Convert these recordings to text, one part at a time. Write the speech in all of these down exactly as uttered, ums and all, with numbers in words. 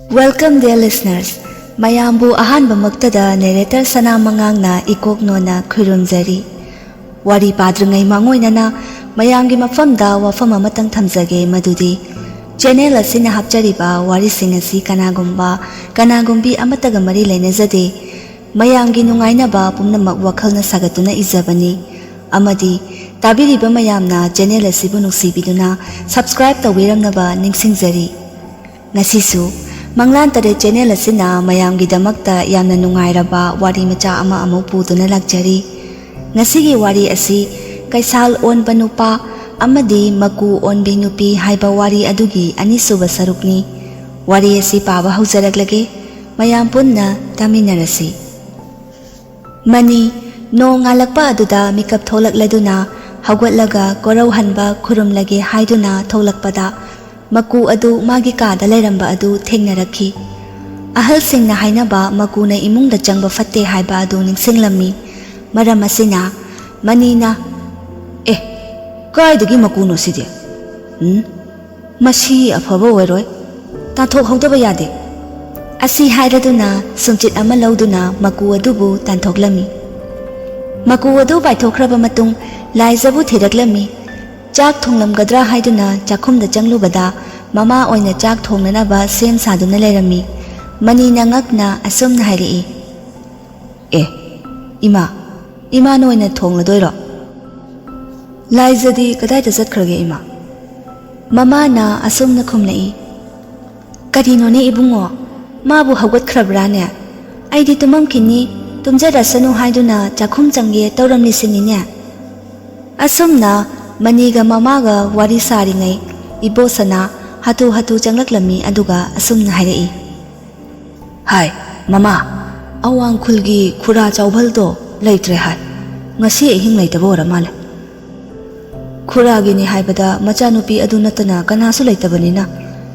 Welcome, dear listeners. ꯃꯌꯥꯝꯕꯨ ꯑꯍꯥꯟꯕꯃꯛꯇꯗ narrator ꯁꯅꯥ ꯃꯉꯥꯡꯅ ꯏꯀꯣꯛ ꯅꯣꯟꯅ ꯈꯨꯔꯨꯝꯖꯔꯤ꯫ ꯋꯥꯔꯤ ꯄꯥꯗ꯭ꯔꯤꯉꯩ ꯃꯥꯡꯑꯣꯏꯅꯅ ꯃꯌꯥꯝꯒꯤ ꯃꯐꯝꯗ ꯋꯥꯐꯝ ꯑꯃꯇꯪ ꯊꯝꯖꯒꯦ, ꯃꯗꯨꯗꯤ channel ꯑꯁꯤꯅ ꯍꯥꯞꯆꯔꯤꯕ ꯋꯥꯔꯤꯁꯤꯡ ꯑꯁꯤ ꯀꯅꯥꯒꯨꯝꯕ, ꯀꯅꯥꯒꯨꯝꯕꯤ ꯑꯃꯠꯇꯒ ꯃꯔꯤ ꯂꯩꯅꯖꯗꯦ꯫ ꯃꯌꯥꯝꯒꯤ ꯅꯨꯡꯉꯥꯏꯅꯕ ꯄꯨꯝꯅꯃꯛ ꯋꯥꯈꯜꯅ ꯁꯥꯒꯠꯇꯨꯅ ꯏꯖꯕꯅꯤ꯫ ꯑꯃꯗꯤ ꯇꯥꯕꯤꯔꯤꯕ ꯃꯌꯥꯝꯅ channel ꯑꯁꯤꯕꯨ ꯅꯨꯡꯁꯤꯕꯤꯗꯨꯅ subscribe ꯇꯧꯕꯤꯔꯝꯅꯕ ꯅꯤꯡꯁꯤꯡꯖꯔꯤ꯫ ꯉꯁꯤꯁꯨ ꯃꯪꯂꯥꯟ ꯇꯔꯦꯠ channel ꯑꯁꯤꯅ ꯃꯌꯥꯝꯒꯤꯗꯃꯛꯇ ꯌꯥꯝꯅ ꯅꯨꯡꯉꯥꯏꯔꯕ ꯋꯥꯔꯤ ꯃꯆꯥ ꯑꯃ ꯑꯃꯨꯛ ꯄꯨꯗꯨꯅ ꯂꯥꯛꯆꯔꯤ꯫ ꯉꯁꯤꯒꯤ ꯋꯥꯔꯤ ꯑꯁꯤ ꯀꯩꯁꯥꯜ ꯑꯣꯟꯕ ꯅꯨꯄꯥ ꯑꯃꯗꯤ ꯃꯀꯨ ꯑꯣꯟꯕꯤ ꯅꯨꯄꯤ ꯍꯥꯏꯕ ꯋꯥꯔꯤ ꯑꯗꯨꯒꯤ ꯑꯅꯤꯁꯨꯕ ꯁꯔꯨꯛꯅꯤ꯫ ꯋꯥꯔꯤ ꯑꯁꯤ ꯄꯥꯕ ꯍꯧꯖꯔꯛꯂꯒꯦ꯫ ꯃꯌꯥꯝ ꯄꯨꯟꯅ ꯇꯥꯃꯤꯟꯅꯔꯁꯤ꯫ ꯃꯅꯤ, ꯅꯣꯡ ꯉꯥꯜꯂꯛꯄ ꯑꯗꯨꯗ ꯃꯤꯀꯞ ꯊꯣꯛꯂꯛꯂꯗꯨꯅ ꯍꯧꯒꯠꯂꯒ ꯀꯣꯔꯧꯍꯟꯕ ꯈꯨꯔꯨꯝꯂꯒꯦ ꯍꯥꯏꯗꯨꯅ ꯊꯣꯛꯂꯛꯄꯗ, ꯃꯀꯨ ꯑꯗꯨ ꯃꯥꯒꯤ ꯀꯥꯗ ꯂꯩꯔꯝꯕ ꯑꯗꯨ ꯊꯦꯡꯅꯔꯛꯈꯤ꯫ ꯑꯍꯜꯁꯤꯡꯅ ꯍꯥꯏꯅꯕ ꯃꯀꯨꯅ ꯏꯃꯨꯡꯗ ꯆꯪꯕ ꯐꯠꯇꯦ ꯍꯥꯏꯕ ꯑꯗꯨ ꯅꯤꯡꯁꯤꯡꯂꯝꯃꯤ꯫ ꯃꯔꯝ ꯑꯁꯤꯅ ꯃꯅꯤꯅ, "ꯑꯦ, ꯀꯥꯏꯗꯒꯤ ꯃꯀꯨꯅꯣ ꯁꯤꯗꯤ? ꯎꯝ, ꯃꯁꯤ ꯑꯐꯕ ꯑꯣꯏꯔꯣꯏ꯫ ꯇꯥꯟꯊꯣꯛꯍꯧꯗꯕ ꯌꯥꯗꯦ"꯫ ꯑꯁꯤ ꯍꯥꯏꯔꯗꯨꯅ ꯁꯨꯝꯆꯤꯠ ꯑꯃ ꯂꯧꯗꯨꯅ ꯃꯀꯨ ꯑꯗꯨꯕꯨ ꯇꯥꯟꯊꯣꯛꯂꯝꯃꯤ꯫ ꯃꯀꯨ ꯑꯗꯨ ꯄꯥꯏꯊꯣꯛꯈ꯭ꯔꯕ ꯃꯇꯨꯡ ꯂꯥꯏꯖꯕꯨ ꯊꯤꯔꯛꯂꯝꯃꯤ꯫ ꯆꯥꯛ ꯊꯣꯡꯂꯝꯒꯗ꯭ꯔꯥ ꯍꯥꯏꯗꯨꯅ ꯆꯥꯛꯈꯨꯝꯗ ꯆꯪꯂꯨꯕꯗ ꯃꯃꯥ ꯑꯣꯏꯅ ꯆꯥꯛ ꯊꯣꯡꯅꯅꯕ ꯁꯦꯝ ꯁꯥꯗꯨꯅ ꯂꯩꯔꯝꯃꯤ꯫ ꯃꯅꯤꯅ ꯉꯛꯅ ꯑꯁꯨꯝꯅ ꯍꯥꯏꯔꯛꯏ, "ꯑꯦ, ꯏꯃꯥ, ꯏꯃꯥꯅ ꯑꯣꯏꯅ ꯊꯣꯡꯂꯗꯣꯏꯔꯣ? ꯂꯥꯏꯖꯗꯤ ꯀꯗꯥꯏꯗ ꯆꯠꯈ꯭ꯔꯒꯦ, ꯏꯃꯥ?" ꯃꯃꯥꯅ ꯑꯁꯨꯝꯅ ꯈꯨꯝꯂꯛꯏ, "ꯀꯔꯤꯅꯣꯅꯦ ꯏꯕꯨꯡꯉꯣ, ꯃꯥꯕꯨ ꯍꯧꯒꯠꯈ꯭ꯔꯕ꯭ꯔꯥꯅꯦ? ꯑꯩꯗꯤ ꯇꯨꯝꯃꯝꯈꯤꯅꯤ, ꯇꯨꯝꯖꯔꯁꯅꯨ ꯍꯥꯏꯗꯨꯅ ꯆꯥꯛꯈꯨꯝ ꯆꯪꯒꯦ ꯇꯧꯔꯝꯂꯤꯁꯤꯅꯤꯅꯦ"꯫ ꯑꯁꯨꯝꯅ ꯃꯅꯤꯒ ꯃꯃꯥꯒ ꯋꯥꯔꯤ ꯁꯥꯔꯤꯉꯩ ꯏꯕꯣꯁꯅꯥ ꯍꯥꯊꯨ ꯍꯥꯊꯨ ꯆꯪꯂꯛꯂꯝꯃꯤ, ꯑꯗꯨꯒ ꯑꯁꯨꯝꯅ ꯍꯥꯏꯔꯛꯏ, "ꯍꯥꯏ, ꯃꯃꯥ, ꯑꯋꯥꯡ ꯈꯨꯜꯒꯤ ꯈꯨꯔꯥ ꯆꯥꯎꯕꯜꯗꯣ ꯂꯩꯇ꯭ꯔꯦ ꯍꯥꯏ꯫ ꯉꯁꯤ ꯑꯍꯤꯡ ꯂꯩꯇꯕ ꯑꯣꯏꯔ ꯃꯥꯜꯂꯦ꯫ ꯈꯨꯔꯥꯒꯤꯅꯤ ꯍꯥꯏꯕꯗ ꯃꯆꯥꯅꯨꯄꯤ ꯑꯗꯨ ꯅꯠꯇꯅ ꯀꯅꯥꯁꯨ ꯂꯩꯇꯕꯅꯤꯅ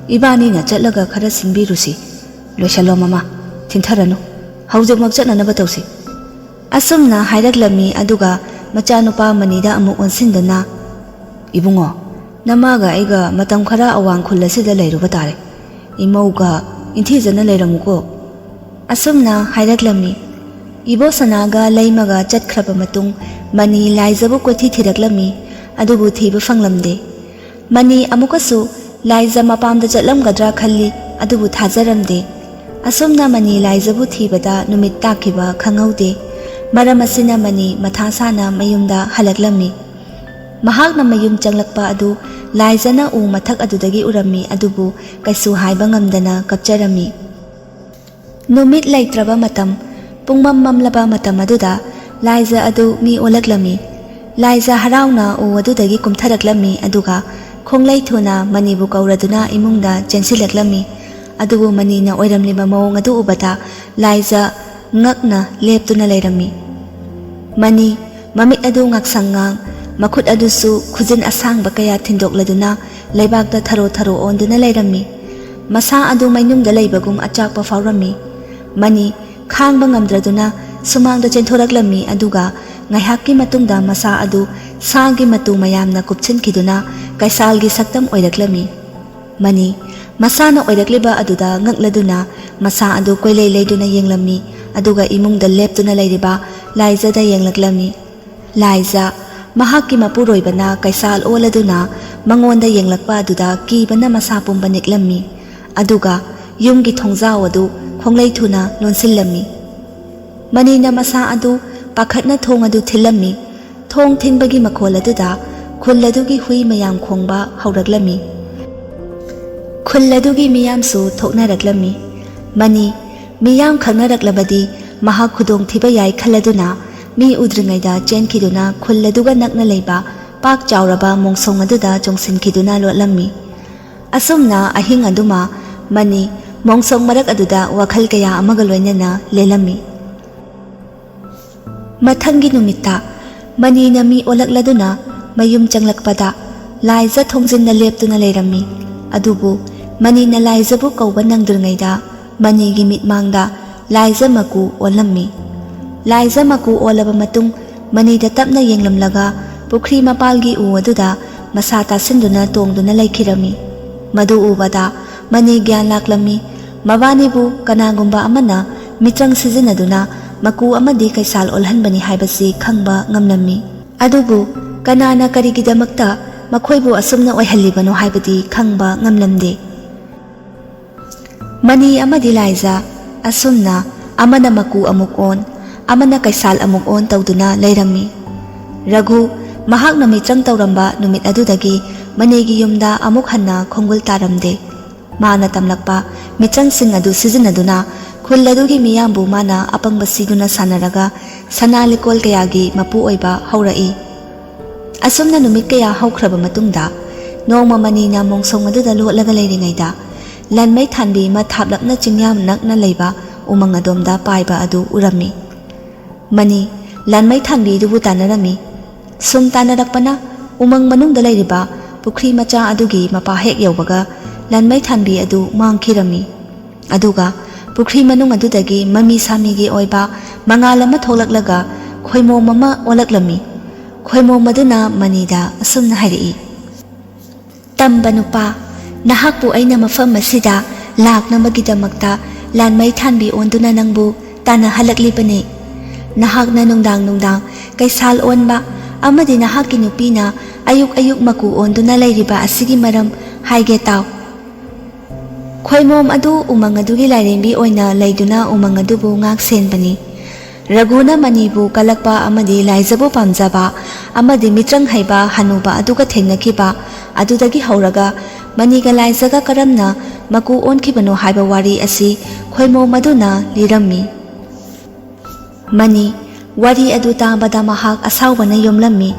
ꯏꯕꯥꯅꯤꯅ ꯆꯠꯂꯒ ꯈꯔ ꯁꯤꯟꯕꯤꯔꯨꯁꯤ꯫ ꯂꯣꯏꯁꯜꯂꯣ ꯃꯃꯥ, ꯊꯤꯟꯊꯔꯅꯨ꯫ ꯍꯧꯖꯤꯛꯃꯛ ꯆꯠꯅꯅꯕ ꯇꯧꯁꯤ"꯫ ꯑꯁꯨꯝꯅ ꯍꯥꯏꯔꯛꯂꯝꯃꯤ, ꯑꯗꯨꯒ ꯃꯆꯥꯅꯨꯄꯥ ꯃꯅꯤꯗ ꯑꯃꯨꯛ ꯑꯣꯟꯁꯤꯟꯗꯨꯅ, "ꯏꯕꯨꯡꯉꯣ, ꯅꯃꯥꯒ ꯑꯩꯒ ꯃꯇꯝ ꯈꯔ ꯑꯋꯥꯡ ꯈꯨꯜ ꯑꯁꯤꯗ ꯂꯩꯔꯨꯕ ꯇꯥꯔꯦ꯫ ꯏꯃꯧꯒ ꯅꯤꯡꯊꯤꯖꯅ ꯂꯩꯔꯝꯃꯨꯀꯣ꯫ ꯑꯁꯨꯝꯅ ꯍꯥꯏꯔꯛꯂꯝꯃꯤ꯫ ꯏꯕꯣꯁꯅꯥꯒ ꯂꯩꯃꯒ ꯆꯠꯈ꯭ꯔꯕ ꯃꯇꯨꯡ ꯃꯅꯤ ꯂꯥꯏꯖꯕꯨ ꯀꯣꯏꯊꯤ ꯊꯤꯔꯛꯂꯝꯃꯤ, ꯑꯗꯨꯕꯨ ꯊꯤꯕ ꯐꯪꯂꯝꯗꯦ꯫ ꯃꯅꯤ ꯑꯃꯨꯛꯀꯁꯨ ꯂꯥꯏꯖ ꯃꯄꯥꯝꯗ ꯆꯠꯂꯝꯒꯗ꯭ꯔꯥ ꯈꯜꯂꯤ, ꯑꯗꯨꯕꯨ ꯊꯥꯖꯔꯝꯗꯦ꯫ ꯑꯁꯨꯝꯅ ꯃꯅꯤ ꯂꯥꯏꯖꯕꯨ ꯊꯤꯕꯗ ꯅꯨꯃꯤꯠ ꯇꯥꯈꯤꯕ ꯈꯪꯍꯧꯗꯦ꯫ ꯃꯔꯝ ꯑꯁꯤꯅ ꯃꯅꯤ ꯃꯊꯥ ꯁꯥꯅ ꯃꯌꯨꯝꯗ ꯍꯜꯂꯛꯂꯝꯃꯤ꯫ ꯃꯍꯥꯛꯅ ꯃꯌꯨꯝ ꯆꯪꯂꯛꯄ ꯑꯗꯨ ꯂꯥꯏꯖꯅ ꯎ ꯃꯊꯛ ꯑꯗꯨꯗꯒꯤ ꯎꯔꯝꯃꯤ, ꯑꯗꯨꯕꯨ ꯀꯩꯁꯨ ꯍꯥꯏꯕ ꯉꯝꯗꯅ ꯀꯞꯆꯔꯝꯃꯤ꯫ ꯅꯨꯃꯤꯠ ꯂꯩꯇ꯭ꯔꯕ ꯃꯇꯝ, ꯄꯨꯡꯃꯝ ꯃꯝꯂꯕ ꯃꯇꯝ ꯑꯗꯨꯗ ꯂꯥꯏꯖ ꯑꯗꯨ ꯃꯤ ꯑꯣꯜꯂꯛꯂꯝꯃꯤ꯫ ꯂꯥꯏꯖ ꯍꯔꯥꯎꯅ ꯎ ꯑꯗꯨꯗꯒꯤ ꯀꯨꯝꯊꯔꯛꯂꯝꯃꯤ, ꯑꯗꯨꯒ ꯈꯣꯡꯂꯩ ꯊꯨꯅ ꯃꯅꯤꯕꯨ ꯀꯧꯔꯗꯨꯅ ꯏꯃꯨꯡꯗ ꯆꯦꯟꯁꯤꯜꯂꯛꯂꯝꯃꯤ꯫ ꯑꯗꯨꯕꯨ ꯃꯅꯤꯅ ꯑꯣꯏꯔꯝꯂꯤꯕ ꯃꯑꯣꯡ ꯑꯗꯨ ꯎꯕꯗ ꯂꯥꯏꯖ ꯉꯛꯅ ꯂꯦꯞꯇꯨꯅ ꯂꯩꯔꯝꯃꯤ꯫ ꯃꯅꯤ, ꯃꯃꯤꯠ ꯑꯗꯨ ꯉꯥꯛꯁꯪ ꯉꯥꯡ, ꯃꯈꯨꯠ ꯑꯗꯨꯁꯨ ꯈꯨꯖꯤꯟ ꯑꯁꯥꯡꯕ ꯀꯌꯥ ꯊꯤꯟꯗꯣꯛꯂꯗꯨꯅ ꯂꯩꯕꯥꯛꯇ ꯊꯔꯣ ꯊꯔꯣ ꯑꯣꯟꯗꯨꯅ ꯂꯩꯔꯝꯃꯤ꯫ ꯃꯁꯥ ꯑꯗꯨ ꯃꯩꯅꯨꯡꯗ ꯂꯩꯕꯒꯨꯝ ꯑꯆꯥꯛꯄ ꯐꯥꯎꯔꯝꯃꯤ꯫ ꯃꯅꯤ ꯈꯥꯡꯕ ꯉꯝꯗ꯭ꯔꯗꯨꯅ ꯁꯨꯃꯥꯡꯗ ꯆꯦꯟꯊꯣꯔꯛꯂꯝꯃꯤ, ꯑꯗꯨꯒ ꯉꯥꯏꯍꯥꯛꯀꯤ ꯃꯇꯨꯡꯗ ꯃꯁꯥ ꯑꯗꯨ ꯁꯥꯒꯤ ꯃꯇꯨ ꯃꯌꯥꯝꯅ ꯀꯨꯞꯁꯤꯟꯈꯤꯗꯨꯅ ꯀꯩꯁꯥꯜꯒꯤ ꯁꯛꯇꯝ ꯑꯣꯏꯔꯛꯂꯝꯃꯤ꯫ ꯃꯅꯤ ꯃꯁꯥꯅ ꯑꯣꯏꯔꯛꯂꯤꯕ ꯑꯗꯨꯗ ꯉꯛꯂꯗꯨꯅ ꯃꯁꯥ ꯑꯗꯨ ꯀꯣꯏꯂꯩ ꯂꯩꯗꯨꯅ ꯌꯦꯡꯂꯝꯃꯤ, ꯑꯗꯨꯒ ꯏꯃꯨꯡꯗ ꯂꯦꯞꯇꯨꯅ ꯂꯩꯔꯤꯕ ꯂꯥꯏꯖꯗ ꯌꯦꯡꯂꯛꯂꯝꯃꯤ꯫ ꯂꯥꯏꯖ, ꯃꯍꯥꯛꯀꯤ ꯃꯄꯨꯔꯣꯏꯕꯅ ꯀꯩꯁꯥꯜ ꯑꯣꯜꯂꯗꯨꯅ ꯃꯉꯣꯟꯗ ꯌꯦꯡꯂꯛꯄ ꯑꯗꯨꯗ ꯀꯤꯕꯅ ꯃꯁꯥ ꯄꯨꯝꯕ ꯅꯤꯛꯂꯝꯃꯤ, ꯑꯗꯨꯒ ꯌꯨꯝꯒꯤ ꯊꯣꯡꯖꯥꯎ ꯑꯗꯨ ꯈꯣꯡꯂꯩ ꯊꯨꯅ ꯂꯣꯟꯁꯤꯜꯂꯝꯃꯤ꯫ ꯃꯅꯤꯅ ꯃꯁꯥ ꯑꯗꯨ ꯄꯥꯈꯠꯅ ꯊꯣꯡ ꯑꯗꯨ ꯊꯤꯜꯂꯝꯃꯤ꯫ ꯊꯣꯡ ꯊꯤꯟꯕꯒꯤ ꯃꯈꯣꯜ ꯑꯗꯨꯗ ꯈꯨꯜ ꯑꯗꯨꯒꯤ ꯍꯨꯏ ꯃꯌꯥꯝ ꯈꯣꯡꯕ ꯍꯧꯔꯛꯂꯝꯃꯤ꯫ ꯈꯨꯜ ꯑꯗꯨꯒꯤ ꯃꯤꯌꯥꯝꯁꯨ ꯊꯣꯛꯅꯔꯛꯂꯝꯃꯤ꯫ ꯃꯅꯤ ꯃꯤꯌꯥꯝ ꯈꯪꯅꯔꯛꯂꯕꯗꯤ ꯃꯍꯥꯛ ꯈꯨꯗꯣꯡꯊꯤꯕ ꯌꯥꯏ ꯈꯜꯂꯗꯨꯅ ꯃꯤ ꯎꯗ꯭ꯔꯤꯉꯩꯗ ꯆꯦꯟꯈꯤꯗꯨꯅ ꯈꯨꯜ ꯑꯗꯨꯒ ꯅꯛꯅ ꯂꯩꯕ ꯄꯥꯛ ꯆꯥꯎꯔꯕ ꯃꯣꯡꯁꯣꯡ ꯑꯗꯨꯗ ꯆꯣꯡꯁꯤꯟꯈꯤꯗꯨꯅ ꯂꯣꯠꯂꯝꯃꯤ꯫ ꯑꯁꯨꯝꯅ ꯑꯍꯤꯡ ꯑꯗꯨꯃ ꯃꯅꯤ ꯃꯣꯡꯁꯣꯡ ꯃꯔꯛ ꯑꯗꯨꯗ ꯋꯥꯈꯜ ꯀꯌꯥ ꯑꯃꯒ ꯂꯣꯏꯅꯅ ꯂꯦꯜꯂꯝꯃꯤ꯫ ꯃꯊꯪꯒꯤ ꯅꯨꯃꯤꯠꯇ ꯃꯅꯤꯅ ꯃꯤ ꯑꯣꯜꯂꯛꯂꯗꯨꯅ ꯃꯌꯨꯝ ꯆꯪꯂꯛꯄꯗ ꯂꯥꯏꯖ ꯊꯣꯡꯖꯤꯟꯗ ꯂꯦꯞꯇꯨꯅ ꯂꯩꯔꯝꯃꯤ꯫ ꯑꯗꯨꯕꯨ ꯃꯅꯤꯅ ꯂꯥꯏꯖꯕꯨ ꯀꯧꯕ ꯅꯪꯗ꯭ꯔꯤꯉꯩꯗ ꯃꯅꯤꯒꯤ ꯃꯤꯠꯃꯥꯡꯗ ꯂꯥꯏꯖ ꯃꯀꯨ ꯑꯣꯜꯂꯝꯃꯤ꯫ ꯂꯥꯏꯖ ꯃꯀꯨ ꯑꯣꯜꯂꯕ ꯃꯇꯨꯡ ꯃꯅꯤꯗ ꯇꯞꯅ ꯌꯦꯡꯂꯝꯂꯒ ꯄꯨꯈ꯭ꯔꯤ ꯃꯄꯥꯜꯒꯤ ꯎ ꯑꯗꯨꯗ ꯃꯁꯥ ꯇꯥꯁꯤꯟꯗꯨꯅ ꯇꯣꯡꯗꯨꯅ ꯂꯩꯈꯤꯔꯝꯃꯤ꯫ ꯃꯗꯨ ꯎꯕꯗ ꯃꯅꯤ ꯒ꯭ꯌꯥꯟ ꯂꯥꯛꯂꯝꯃꯤ꯫ ꯃꯕꯥꯅꯤꯕꯨ ꯀꯅꯥꯒꯨꯝꯕ ꯑꯃꯅ ꯃꯤꯆꯪ ꯁꯤꯖꯤꯟꯅꯗꯨꯅ ꯃꯀꯨ ꯑꯃꯗꯤ ꯀꯩꯁꯥꯜ ꯑꯣꯜꯍꯟꯕꯅꯤ ꯍꯥꯏꯕꯁꯤ ꯈꯪꯕ ꯉꯝꯂꯝꯃꯤ꯫ ꯑꯗꯨꯕꯨ ꯀꯅꯥꯅ ꯀꯔꯤꯒꯤꯗꯃꯛꯇ ꯃꯈꯣꯏꯕꯨ ꯑꯁꯨꯝꯅ ꯑꯣꯏꯍꯜꯂꯤꯕꯅꯣ ꯍꯥꯏꯕꯗꯤ ꯈꯪꯕ ꯉꯝꯂꯝꯗꯦ꯫ ꯃꯅꯤ ꯑꯃꯗꯤ ꯂꯥꯏꯖ ꯑꯁꯨꯝꯅ ꯑꯃꯅ ꯃꯀꯨ ꯑꯃꯨꯛ ꯑꯣꯟ, ꯑꯃꯅ ꯀꯩꯁꯥꯜ ꯑꯃꯨꯛ ꯑꯣꯟ ꯇꯧꯗꯨꯅ ꯂꯩꯔꯝꯃꯤ꯫ ꯔꯘꯨ ꯃꯍꯥꯛꯅ ꯃꯤꯆꯪ ꯇꯧꯔꯝꯕ ꯅꯨꯃꯤꯠ ꯑꯗꯨꯗꯒꯤ ꯃꯅꯤꯒꯤ ꯌꯨꯝꯗ ꯑꯃꯨꯛ ꯍꯟꯅ ꯈꯣꯡꯒꯨꯜ ꯇꯥꯔꯝꯗꯦ꯫ ꯃꯥꯅ ꯇꯝꯂꯛꯄ ꯃꯤꯆꯪꯁꯤꯡ ꯑꯗꯨ ꯁꯤꯖꯤꯟꯅꯗꯨꯅ ꯈꯨꯜ ꯑꯗꯨꯒꯤ ꯃꯤꯌꯥꯝꯕꯨ ꯃꯥꯅ ꯑꯄꯪꯕ ꯁꯤꯗꯨꯅ ꯁꯥꯟꯅꯔꯒ ꯁꯅꯥ ꯂꯤꯛꯀꯣꯜ ꯀꯌꯥꯒꯤ ꯃꯄꯨ ꯑꯣꯏꯕ ꯍꯧꯔꯛꯏ꯫ ꯑꯁꯨꯝꯅ ꯅꯨꯃꯤꯠ ꯀꯌꯥ ꯍꯧꯈ꯭ꯔꯕ ꯃꯇꯨꯡꯗ, ꯅꯣꯡꯃ ꯃꯅꯤꯅ ꯃꯣꯡꯁꯣꯡ ꯑꯗꯨꯗ ꯂꯣꯠꯂꯒ ꯂꯩꯔꯤꯉꯩꯗ, ꯂꯥꯟꯃꯩ ꯊꯥꯟꯕꯤ ꯑꯃ ꯊꯥꯞꯂꯞꯅ ꯆꯤꯡꯌꯥ ꯅꯛꯅ ꯂꯩꯕ ꯎꯃꯪ ꯑꯗꯣꯝꯗ ꯄꯥꯏꯕ ꯑꯗꯨ ꯎꯔꯝꯃꯤ꯫ ꯃꯅꯤ ꯂꯥꯟꯃꯩ ꯊꯥꯟꯕꯤꯗꯨꯕꯨ ꯇꯥꯟꯅꯔꯝꯃꯤ꯫ ꯁꯨꯝ ꯇꯥꯟꯅꯔꯛꯄꯅ ꯎꯃꯪ ꯃꯅꯨꯡꯗ ꯂꯩꯔꯤꯕ ꯄꯨꯈ꯭ꯔꯤ ꯃꯆꯥ ꯑꯗꯨꯒꯤ ꯃꯄꯥ ꯍꯦꯛ ꯌꯧꯕꯒ ꯂꯥꯟꯃꯩ ꯊꯥꯟꯕꯤ ꯑꯗꯨ ꯃꯥꯡꯈꯤꯔꯝꯃꯤ꯫ ꯑꯗꯨꯒ ꯄꯨꯈ꯭ꯔꯤ ꯃꯅꯨꯡ ꯑꯗꯨꯗꯒꯤ ꯃꯃꯤ ꯁꯥꯃꯤꯒꯤ ꯑꯣꯏꯕ ꯃꯉꯥꯜ ꯑꯃ ꯊꯣꯛꯂꯛꯂꯒ ꯈꯣꯏꯃꯣꯝ ꯑꯃ ꯑꯣꯜꯂꯛꯂꯝꯃꯤ꯫ ꯈꯣꯏꯃꯣꯝ ꯑꯗꯨꯅ ꯃꯅꯤꯗ ꯑꯁꯨꯝꯅ ꯍꯥꯏꯔꯛꯏ, "ꯇꯝꯕ ꯅꯨꯄꯥ, ꯅꯍꯥꯛꯄꯨ ꯑꯩꯅ ꯃꯐꯝ ꯑꯁꯤꯗ ꯂꯥꯛꯅꯕꯒꯤꯗꯃꯛꯇ ꯂꯥꯟꯃꯩ ꯊꯥꯟꯕꯤ ꯑꯣꯟꯗꯨꯅ ꯅꯪꯕꯨ ꯇꯥꯟꯅꯍꯜꯂꯛꯂꯤꯕꯅꯤ꯫ ꯅꯍꯥꯛꯅ ꯅꯨꯡꯗꯥꯡ ꯅꯨꯡꯗꯥꯡ ꯀꯩꯁꯥꯜ ꯑꯣꯟꯕ ꯑꯃꯗꯤ ꯅꯍꯥꯛꯀꯤ ꯅꯨꯄꯤꯅ ꯑꯌꯨꯛ ꯑꯌꯨꯛ ꯃꯀꯨ ꯑꯣꯟꯗꯨꯅ ꯂꯩꯔꯤꯕ ꯑꯁꯤꯒꯤ ꯃꯔꯝ ꯍꯥꯏꯒꯦ ꯇꯥꯎ꯫" ꯈꯣꯏꯃꯣꯝ ꯑꯗꯨ ꯎꯃꯪ ꯑꯗꯨꯒꯤ ꯂꯥꯏꯔꯦꯝꯕꯤ ꯑꯣꯏꯅ ꯂꯩꯗꯨꯅ ꯎꯃꯪ ꯑꯗꯨꯕꯨ ꯉꯥꯛ ꯁꯦꯟꯕꯅꯤ꯫ ꯔꯘꯨꯅ ꯃꯅꯤꯕꯨ ꯀꯜꯂꯛꯄ ꯑꯃꯗꯤ ꯂꯥꯏꯖꯕꯨ ꯄꯥꯝꯖꯕ ꯑꯃꯗꯤ ꯃꯤꯆꯪ ꯍꯩꯕ ꯍꯅꯨꯕ ꯑꯗꯨꯒ ꯊꯦꯡꯅꯈꯤꯕ ꯑꯗꯨꯗꯒꯤ ꯍꯧꯔꯒ ꯃꯅꯤꯒ ꯂꯥꯏꯖꯒ ꯀꯔꯝꯅ ꯃꯀꯨ ꯑꯣꯟꯈꯤꯕꯅꯣ ꯍꯥꯏꯕ ꯋꯥꯔꯤ ꯑꯁꯤ ꯈꯣꯏꯃꯣꯝ ꯑꯗꯨꯅ ꯂꯤꯔꯝꯃꯤ꯫ ꯃꯅꯤ ꯋꯥꯔꯤ ꯑꯗꯨ ꯇꯥꯕꯗ ꯃꯍꯥꯛ ꯑꯁꯥꯎꯕꯅ ꯌꯣꯝꯂꯝꯃꯤ꯫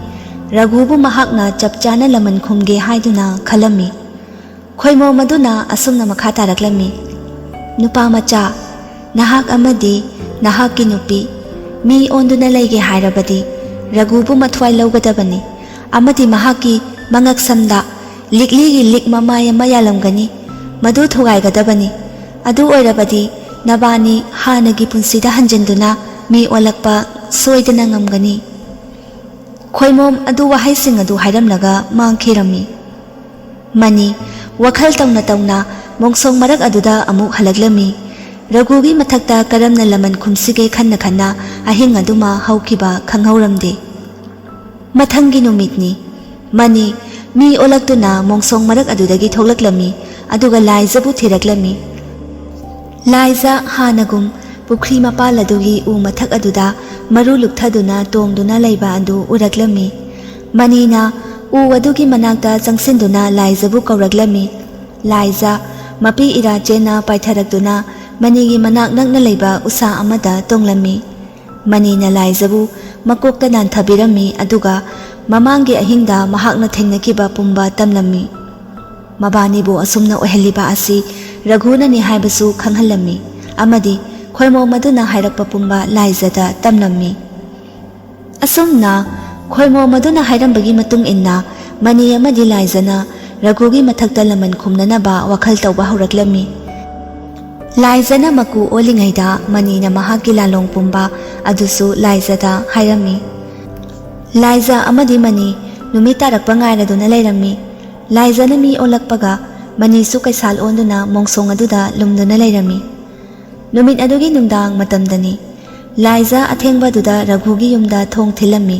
ꯔꯘꯨꯕꯨ ꯃꯍꯥꯛꯅ ꯆꯞ ꯆꯥꯅ ꯂꯃꯟ ꯈꯨꯝꯒꯦ ꯍꯥꯏꯗꯨꯅ ꯈꯜꯂꯝꯃꯤ꯫ ꯈꯣꯏꯃꯣꯝ ꯑꯗꯨꯅ ꯑꯁꯨꯝꯅ ꯃꯈꯥ ꯇꯥꯔꯛꯂꯝꯃꯤ, "ꯅꯨꯄꯥ ꯃꯆꯥ, ꯅꯍꯥꯛ ꯑꯃꯗꯤ ꯅꯍꯥꯛꯀꯤ ꯅꯨꯄꯤ ꯃꯤ ꯑꯣꯟꯗꯨꯅ ꯂꯩꯒꯦ ꯍꯥꯏꯔꯕꯗꯤ ꯔꯘꯨꯕꯨ ꯃꯊ꯭ꯋꯥꯏ ꯂꯧꯒꯗꯕꯅꯤ ꯑꯃꯗꯤ ꯃꯍꯥꯛꯀꯤ ꯃꯉꯛꯁꯝꯗ ꯂꯤꯛꯂꯤꯒꯤ ꯂꯤꯛ ꯃꯃꯥꯏ ꯑꯃ ꯌꯥꯜꯂꯝꯒꯅꯤ꯫ ꯃꯗꯨ ꯊꯨꯒꯥꯏꯒꯗꯕꯅꯤ꯫ ꯑꯗꯨ ꯑꯣꯏꯔꯕꯗꯤ ꯅꯕꯥꯅꯤ ꯍꯥꯟꯅꯒꯤ ꯄꯨꯟꯁꯤꯗ ꯍꯟꯖꯤꯟꯗꯨꯅ ꯃꯤ ꯑꯣꯜꯂꯛꯄ ꯁꯣꯏꯗꯅ ꯉꯝꯒꯅꯤ꯫" ꯈꯣꯏꯃꯣꯝ ꯑꯗꯨ ꯋꯥꯍꯩꯁꯤꯡ ꯑꯗꯨ ꯍꯥꯏꯔꯝꯂꯒ ꯃꯥꯡꯈꯤꯔꯝꯃꯤ꯫ ꯃꯅꯤ ꯋꯥꯈꯜ ꯇꯧꯅ ꯇꯧꯅ ꯃꯣꯡꯁꯣꯡ ꯃꯔꯛ ꯑꯗꯨꯗ ꯑꯃꯨꯛ ꯍꯜꯂꯛꯂꯝꯃꯤ꯫ ꯔꯘꯨꯒꯤ ꯃꯊꯛꯇ ꯀꯔꯝꯅ ꯂꯃꯟ ꯈꯨꯝꯁꯤꯒꯦ ꯈꯟꯅ ꯈꯟꯅ ꯑꯍꯤꯡ ꯑꯗꯨꯃ ꯍꯧꯈꯤꯕ ꯈꯪꯍꯧꯔꯝꯗꯦ꯫ ꯃꯊꯪꯒꯤ ꯅꯨꯃꯤꯠꯅꯤ꯫ ꯃꯅꯤ ꯃꯤ ꯑꯣꯜꯂꯛꯇꯨꯅ ꯃꯣꯡꯁꯣꯡ ꯃꯔꯛ ꯑꯗꯨꯗꯒꯤ ꯊꯣꯛꯂꯛꯂꯝꯃꯤ, ꯑꯗꯨꯒ ꯂꯥꯏꯖꯕꯨ ꯊꯤꯔꯛꯂꯝꯃꯤ꯫ ꯂꯥꯏꯖ ꯍꯥꯟꯅꯒꯨꯝ ꯄꯨꯈ꯭ꯔꯤ ꯃꯄꯥꯜ ꯑꯗꯨꯒꯤ ꯎ ꯃꯊꯛ ꯑꯗꯨꯗ ꯃꯔꯨ ꯂꯨꯛꯊꯗꯨꯅ ꯇꯣꯡꯗꯨꯅ ꯂꯩꯕ ꯑꯗꯨ ꯎꯔꯛꯂꯝꯃꯤ꯫ ꯃꯅꯤꯅ ꯎ ꯑꯗꯨꯒꯤ ꯃꯅꯥꯛꯇ ꯆꯪꯁꯤꯟꯗꯨꯅ ꯂꯥꯏꯖꯕꯨ ꯀꯧꯔꯛꯂꯝꯃꯤ꯫ ꯂꯥꯏꯖ ꯃꯄꯤ ꯏꯔꯥ ꯆꯦꯟꯅ ꯄꯥꯏꯊꯔꯛꯇꯨꯅ ꯃꯅꯤꯒꯤ ꯃꯅꯥꯛ ꯅꯛꯅ ꯂꯩꯕ ꯎꯁꯥ ꯑꯃꯗ ꯇꯣꯡꯂꯝꯃꯤ꯫ ꯃꯅꯤꯅ ꯂꯥꯏꯖꯕꯨ ꯃꯀꯣꯛꯇ ꯅꯥꯟꯊꯕꯤꯔꯝꯃꯤ, ꯑꯗꯨꯒ ꯃꯃꯥꯡꯒꯤ ꯑꯍꯤꯡꯗ ꯃꯍꯥꯛꯅ ꯊꯦꯡꯅꯈꯤꯕ ꯄꯨꯝꯕ ꯇꯝꯂꯝꯃꯤ꯫ ꯃꯕꯥꯅꯤꯕꯨ ꯑꯁꯨꯝꯅ ꯑꯣꯏꯍꯜꯂꯤꯕ ꯑꯁꯤ ꯔꯘꯨꯅꯅꯤ ꯍꯥꯏꯕꯁꯨ ꯈꯪꯍꯜꯂꯝꯃꯤ, ꯑꯃꯗꯤ ꯈꯣꯏꯃꯣ ꯃꯗꯨꯅ ꯍꯥꯏꯔꯛꯄ ꯄꯨꯝꯕ ꯂꯥꯏꯖꯗ ꯇꯝꯂꯝꯃꯤ꯫ ꯑꯁꯨꯝꯅ ꯈꯣꯏꯃꯣ ꯃꯗꯨꯅ ꯍꯥꯏꯔꯝꯕꯒꯤ ꯃꯇꯨꯡ ꯏꯟꯅ ꯃꯅꯤ ꯑꯃꯗꯤ ꯂꯥꯏꯖꯅ ꯔꯘꯨꯒꯤ ꯃꯊꯛꯇ ꯂꯃꯟ ꯈꯨꯝꯅꯅꯕ ꯋꯥꯈꯜ ꯇꯧꯕ ꯍꯧꯔꯛꯂꯝꯃꯤ꯫ ꯂꯥꯏꯖꯅ ꯃꯀꯨ ꯑꯣꯜꯂꯤꯉꯩꯗ ꯃꯅꯤꯅ ꯃꯍꯥꯛꯀꯤ ꯂꯥꯂꯣꯡ ꯄꯨꯝꯕ ꯑꯗꯨꯁꯨ ꯂꯥꯏꯖꯗ ꯍꯥꯏꯔꯝꯃꯤ꯫ ꯂꯥꯏꯖ ꯑꯃꯗꯤ ꯃꯅꯤ ꯅꯨꯃꯤꯠ ꯇꯥꯔꯛꯄ ꯉꯥꯏꯔꯗꯨꯅ ꯂꯩꯔꯝꯃꯤ꯫ ꯂꯥꯏꯖꯅ ꯃꯤ ꯑꯣꯜꯂꯛꯄꯒ ꯃꯅꯤꯁꯨ ꯀꯩꯁꯥꯜ ꯑꯣꯟꯗꯨꯅ ꯃꯣꯡꯁꯣꯡ ꯑꯗꯨꯗ ꯂꯨꯝꯗꯨꯅ ꯂꯩꯔꯝꯃꯤ꯫ ꯅꯨꯃꯤꯠ ꯑꯗꯨꯒꯤ ꯅꯨꯡꯗꯥꯡ ꯃꯇꯝꯗꯅꯤ꯫ ꯂꯥꯏꯖ ꯑꯊꯦꯡꯕꯗꯨꯗ ꯔꯘꯨꯒꯤ ꯌꯨꯝꯗ ꯊꯣꯡ ꯊꯤꯜꯂꯝꯃꯤ꯫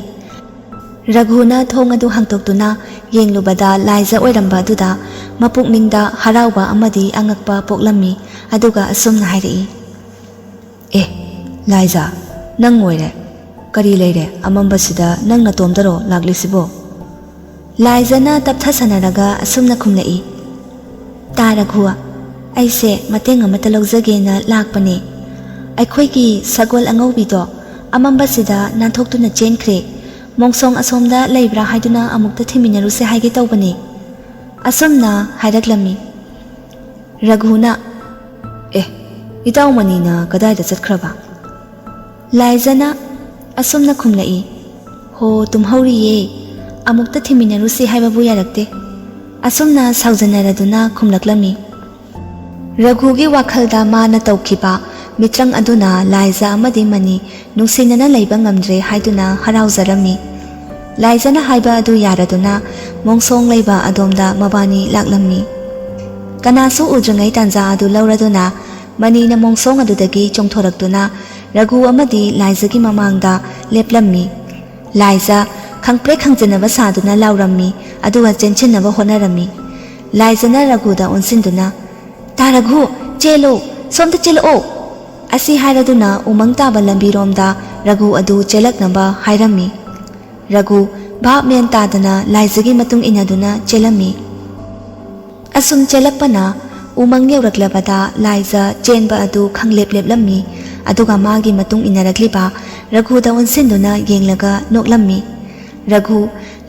ꯔꯘꯨꯅ ꯊꯣꯡ ꯑꯗꯨ ꯍꯥꯡꯇꯣꯛꯇꯨꯅ ꯌꯦꯡꯂꯨꯕꯗ ꯂꯥꯏꯖ ꯑꯣꯏꯔꯝꯕ ꯑꯗꯨꯗ ꯃꯄꯨꯛꯅꯤꯡꯗ ꯍꯔꯥꯎꯕ ꯑꯃꯗꯤ ꯑꯉꯛꯄ ꯄꯣꯛꯂꯝꯃꯤ, ꯑꯗꯨꯒ ꯑꯁꯨꯝꯅ ꯍꯥꯏꯔꯛꯏ꯫ ꯑꯦ, ꯂꯥꯏꯖ, ꯅꯪ ꯑꯣꯏꯔꯦ꯫ ꯀꯔꯤ ꯂꯩꯔꯦ? ꯑꯃꯝꯕꯁꯤꯗ ꯅꯪ ꯅꯇꯣꯝꯗꯔꯣ ꯂꯥꯛꯂꯤꯁꯤꯕꯣ? ꯂꯥꯏꯖꯅ ꯇꯞꯊꯁꯅꯔꯒ ꯑꯁꯨꯝꯅ ꯈꯨꯝꯂꯛꯏ꯫ ꯇꯥ ꯔꯘꯨ, ꯑꯩꯁꯦ ꯃꯇꯦꯡ ꯑꯃꯠꯇ ꯂꯧꯖꯒꯦꯅ ꯂꯥꯛꯄꯅꯦ꯫ ꯑꯩꯈꯣꯏꯒꯤ ꯁꯒꯣꯜ ꯑꯉꯧꯕꯤꯗꯣ ꯑꯃꯝꯕꯁꯤꯗ ꯅꯥꯟꯊꯣꯛꯇꯨꯅ ꯆꯦꯟꯈ꯭ꯔꯦ꯫ ꯃꯣꯡꯁꯣꯡ ꯑꯁꯣꯝꯗ ꯂꯩꯕ꯭ꯔꯥ ꯍꯥꯏꯗꯨꯅ ꯑꯃꯨꯛꯇ ꯊꯤꯃꯤꯟꯅꯔꯨꯁꯦ ꯍꯥꯏꯒꯦ ꯇꯧꯕꯅꯦ꯫ ꯑꯁꯨꯝꯅ ꯍꯥꯏꯔꯛꯂꯝꯃꯤ꯫ ꯔꯘꯨꯅ, ꯑꯦ, ꯏꯇꯥꯎ ꯃꯅꯤꯅ ꯀꯗꯥꯏꯗ ꯆꯠꯈ꯭ꯔꯕ? ꯂꯥꯏꯖꯅ ꯑꯁꯨꯝꯅ ꯈꯨꯝꯂꯛꯏ꯫ ꯍꯣ, ꯇꯨꯝꯍꯧꯔꯤꯌꯦ꯫ ꯑꯃꯨꯛꯇ ꯊꯤꯃꯤꯟꯅꯔꯨꯁꯤ ꯍꯥꯏꯕꯕꯨ ꯌꯥꯔꯛꯇꯦ꯫ ꯑꯁꯨꯝꯅ ꯁꯥꯎꯖꯟꯅꯔꯗꯨꯅ ꯈꯨꯝꯂꯛꯂꯝꯃꯤ꯫ ꯔꯘꯨꯒꯤ ꯋꯥꯈꯜꯗ ꯃꯥꯅ ꯇꯧꯈꯤꯕ ꯃꯤꯇ꯭ꯔꯪ ꯑꯗꯨꯅ ꯂꯥꯏꯖ ꯑꯃꯗꯤ ꯃꯅꯤ ꯅꯨꯡꯁꯤꯅꯅ ꯂꯩꯕ ꯉꯝꯗ꯭ꯔꯦ ꯍꯥꯏꯗꯨꯅ ꯍꯔꯥꯎꯖꯔꯝꯃꯤ꯫ ꯂꯥꯏꯖꯅ ꯍꯥꯏꯕ ꯑꯗꯨ ꯌꯥꯔꯗꯨꯅ ꯃꯣꯡꯁꯣꯡ ꯂꯩꯕ ꯑꯗꯣꯝꯗ ꯃꯕꯥꯅꯤ ꯂꯥꯛꯂꯝꯃꯤ꯫ ꯀꯅꯥꯁꯨ ꯎꯗ꯭ꯔꯤꯉꯩ ꯇꯥꯟꯖꯥ ꯑꯗꯨ ꯂꯧꯔꯗꯨꯅ ꯃꯅꯤꯅ ꯃꯣꯡꯁꯣꯡ ꯑꯗꯨꯗꯒꯤ ꯆꯣꯡꯊꯣꯔꯛꯇꯨꯅ ꯔꯘꯨ ꯑꯃꯗꯤ ꯂꯥꯏꯖꯒꯤ ꯃꯃꯥꯡꯗ ꯂꯦꯞꯂꯝꯃꯤ꯫ ꯂꯥꯏꯖ ꯈꯪꯄ꯭ꯔꯦꯛ ꯈꯪꯖꯟꯅꯕ ꯁꯥꯗꯨꯅ ꯂꯥꯎꯔꯝꯃꯤ, ꯑꯗꯨꯒ ꯆꯦꯟꯁꯤꯟꯅꯕ ꯍꯣꯠꯅꯔꯝꯃꯤ꯫ ꯂꯥꯏꯖꯅ ꯔꯘꯨꯗ ꯑꯣꯟꯁꯤꯟꯗꯨꯅ, "ꯇꯥ ꯔꯘꯨ, ꯆꯦꯜꯂꯨ, ꯁꯣꯝꯗ ꯆꯦꯜꯂꯛꯑꯣ!" ꯑꯁꯤ ꯍꯥꯏꯔꯗꯨꯅ ꯎꯃꯪ ꯇꯥꯕ ꯂꯝꯕꯤꯔꯣꯝꯗ ꯔꯘꯨ ꯑꯗꯨ ꯆꯦꯜꯂꯛꯅꯕ ꯍꯥꯏꯔꯝꯃꯤ꯫ ꯔꯘꯨ ꯚꯥꯞ ꯃꯦꯟ ꯇꯥꯗꯅ ꯂꯥꯏꯖꯒꯤ ꯃꯇꯨꯡ ꯏꯟꯅꯗꯨꯅ ꯆꯦꯜꯂꯝꯃꯤ꯫ ꯑꯁꯨꯝ ꯆꯦꯜꯂꯛꯄꯅ ꯎꯃꯪ ꯌꯧꯔꯛꯂꯕꯗ ꯂꯥꯏꯖ ꯆꯦꯟꯕ ꯑꯗꯨ ꯈꯪꯂꯦꯞ ꯂꯦꯞꯂꯝꯃꯤ, ꯑꯗꯨꯒ ꯃꯥꯒꯤ ꯃꯇꯨꯡ ꯏꯟꯅꯔꯛꯂꯤꯕ ꯔꯘꯨꯗ ꯑꯣꯟꯁꯤꯟꯗꯨꯅ ꯌꯦꯡꯂꯒ ꯅꯣꯛꯂꯝꯃꯤ꯫ ꯔꯘꯨ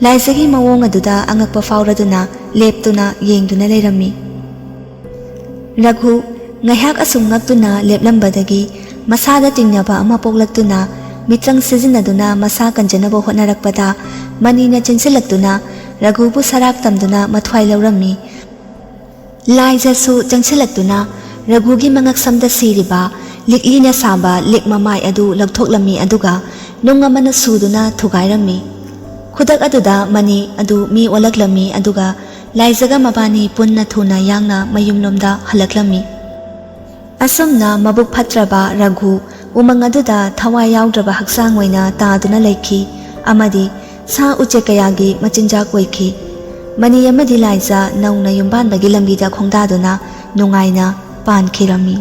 ꯂꯥꯏꯖꯒꯤ ꯃꯑꯣꯡ ꯑꯗꯨꯗ ꯑꯉꯛꯄ ꯐꯥꯎꯔꯗꯨꯅ ꯂꯦꯞꯇꯨꯅ ꯌꯦꯡꯗꯨꯅ ꯂꯩꯔꯝꯃꯤ꯫ ꯔꯘꯨ ꯉꯥꯏꯍꯥꯛ ꯑꯁꯨꯝ ꯉꯛꯇꯨꯅ ꯂꯦꯞꯂꯝꯕꯗꯒꯤ ꯃꯁꯥꯗ ꯆꯤꯡꯅꯕ ꯑꯃ ꯄꯣꯛꯂꯛꯇꯨꯅ ꯃꯤꯇ꯭ꯔꯪ ꯁꯤꯖꯤꯟꯅꯗꯨꯅ ꯃꯁꯥ ꯀꯟꯖꯅꯕ ꯍꯣꯠꯅꯔꯛꯄꯗ ꯃꯅꯤꯅ ꯆꯦꯟꯁꯤꯜꯂꯛꯇꯨꯅ ꯔꯘꯨꯕꯨ ꯁꯔꯥꯛ ꯇꯝꯗꯨꯅ ꯃꯊ꯭ꯋꯥꯏ ꯂꯧꯔꯝꯃꯤ꯫ ꯂꯥꯏꯖꯁꯨ ꯆꯪꯁꯤꯜꯂꯛꯇꯨꯅ ꯔꯘꯨꯒꯤ ꯃꯉꯛꯁꯝꯗ ꯁꯤꯔꯤꯕ ꯂꯤꯛꯂꯤꯅ ꯁꯥꯕ ꯂꯤꯛ ꯃꯃꯥꯏ ꯑꯗꯨ ꯂꯧꯊꯣꯛꯂꯝꯃꯤ, ꯑꯗꯨꯒ ꯅꯨꯡ ꯑꯃꯅ ꯁꯨꯗꯨꯅ ꯊꯨꯒꯥꯏꯔꯝꯃꯤ꯫ ꯈꯨꯗꯛ ꯑꯗꯨꯗ ꯃꯅꯤ ꯑꯗꯨ ꯃꯤ ꯑꯣꯜꯂꯛꯂꯝꯃꯤ, ꯑꯗꯨꯒ ꯂꯥꯏꯖꯒ ꯃꯕꯥꯅꯤ ꯄꯨꯟꯅ ꯊꯨꯅ ꯌꯥꯡꯅ ꯃꯌꯨꯝꯂꯣꯝꯗ ꯍꯜꯂꯛꯂꯝꯃꯤ꯫ ꯑꯁꯨꯝꯅ ꯃꯕꯨꯛ ꯐꯠꯇ꯭ꯔꯕ ꯔꯘꯨ ꯎꯃꯪ ꯑꯗꯨꯗ ꯊꯋꯥꯏ ꯌꯥꯎꯗ꯭ꯔꯕ ꯍꯛꯆꯥꯡ ꯑꯣꯏꯅ ꯇꯥꯗꯨꯅ ꯂꯩꯈꯤ ꯑꯃꯗꯤ ꯁꯥ ꯎꯆꯦꯛ ꯀꯌꯥꯒꯤ ꯃꯆꯤꯟꯖꯥꯛ ꯑꯣꯏꯈꯤ꯫ ꯃꯅꯤ ꯑꯃꯗꯤ ꯂꯥꯏꯖ ꯅꯧꯅ ꯌꯨꯝꯕꯥꯟꯕꯒꯤ ꯂꯝꯕꯤꯗ ꯈꯣꯡꯗꯥꯗꯨꯅ ꯅꯨꯡꯉꯥꯏꯅ ꯄꯥꯟꯈꯤꯔꯝꯃꯤ꯫